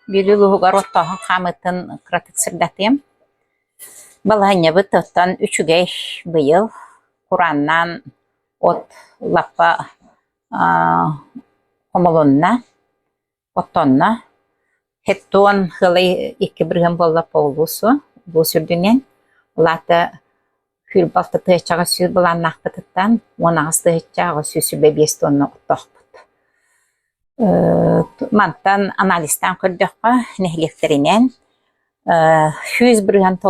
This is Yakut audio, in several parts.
Бүлүү улууһугар оттооһун хаамыытын кыратык сырдатыам. Балаһыанньабыт оттон үчүгэй быйыл курааннаан от лаппа хомулунна, оттонно. Хеттуон сылай икки бырыһыан буолла по улуусу, улуус үрдүнэн. Ол аата 26 тыһыынчаҕа сүүс былааннаахпытыттан 18 тыһыынча 825 тонна оттоохпут. Мантан анализтаан көрдөххө, нэһилиэктэринэн 100%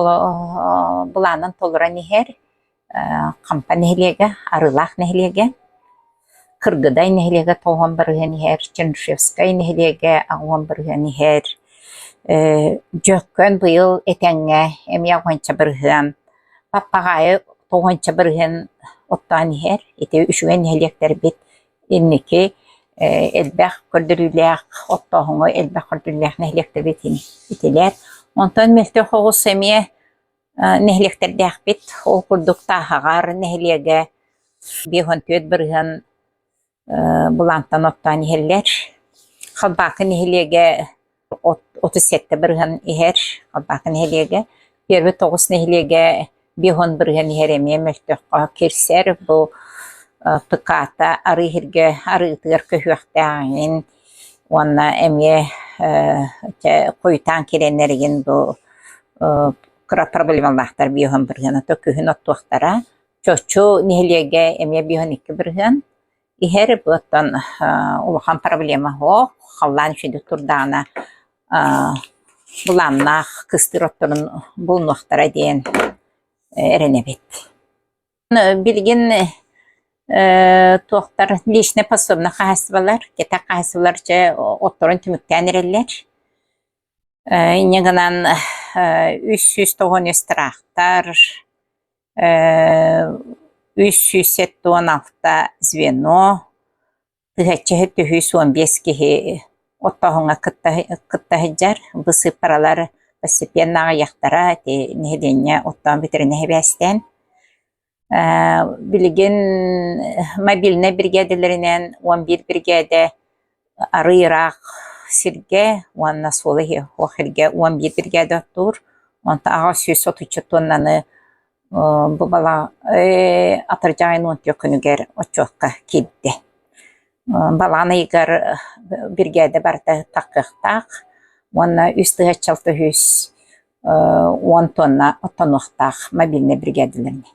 былаанын толорон иһэр Хампа нэһилиэгэ, Арыылаах нэһилиэгэ, Кыргыдай нэһилиэгэ 90 бырыһыан иһэр, Чернышевскай нэһилиэгэ 80 бырыһыан иһэр, Дьөккөн быйыл этэҥҥэ эмиэ уонча бырыһыан, Паппаҕаайы тоҕуонча бырыһыан оттоон иһэр. Ити үчүгэй нэһилиэктэрбит инники элбэх көрдөрүүлээх оттооһуҥҥа элбэх көрдөрүүлээх нэһилиэктэрбит итилэр. Онтон мөлтөх оҕус эмиэ нэһилиэктэрдээхпит. Ол курдук Тааһаҕар нэһилиэгэ 54 бырыһыан былаантан оттоон иһэллэр. Халбаакы нэһилиэгэ 37 бырыһыан иһэр Халбаакы нэһилиэгэ. Первый тоҕус нэһилиэгэ 50 бырыһыан иһэр эмиэ мөлтөххө киирсэр. Бу ПК-та арыы иһиргэ арыытыгар көһүөхтээҕин уонна эмиэ хойутаан киирэннэригин бу кыра проблемалаахтар 50 бырыһыан, ото күһүн оттуохтара. Чочу нэһилиэгэ эмиэ 52 бырыһыан иһэр, бу оттон улахан проблема суох, халлаан үчүгэйдик турдаҕына былааннаах кыстыыр отторун булунуохтара диэн эрэнэбит. Билигин туохтар личнэй подсобнай хаһаайыстыбалар, кэтэх хаһаайыстыбалар чэ отторун түмүктээн эрэллэр. Инньэ гынан 393 тыраахтар, 376 звено, 1735 киһи оттооһуҥҥа кытта кытта сылдьар. Бу сыыппаралар постепенно аҕыйахтара ити нэһилиэнньэ оттоон бүтэринэ сибээстээн. Билигин мобильнай биригээдэлэринэн 11 биригээдэ арыый ыраах сиргэ уонна суола-ииһэ суох сиргэ 11 биригээдэ оттуур. Онтон 830 туоннаны бу атырдьах ыйын 14 күнүгэр отчуокка киирдэ. Балаҕан ыйыгар биригээдэ барыта таххыахтаах уонна 36 10 тонна оттонуохтаах мобильнай биригээдэлэринэн.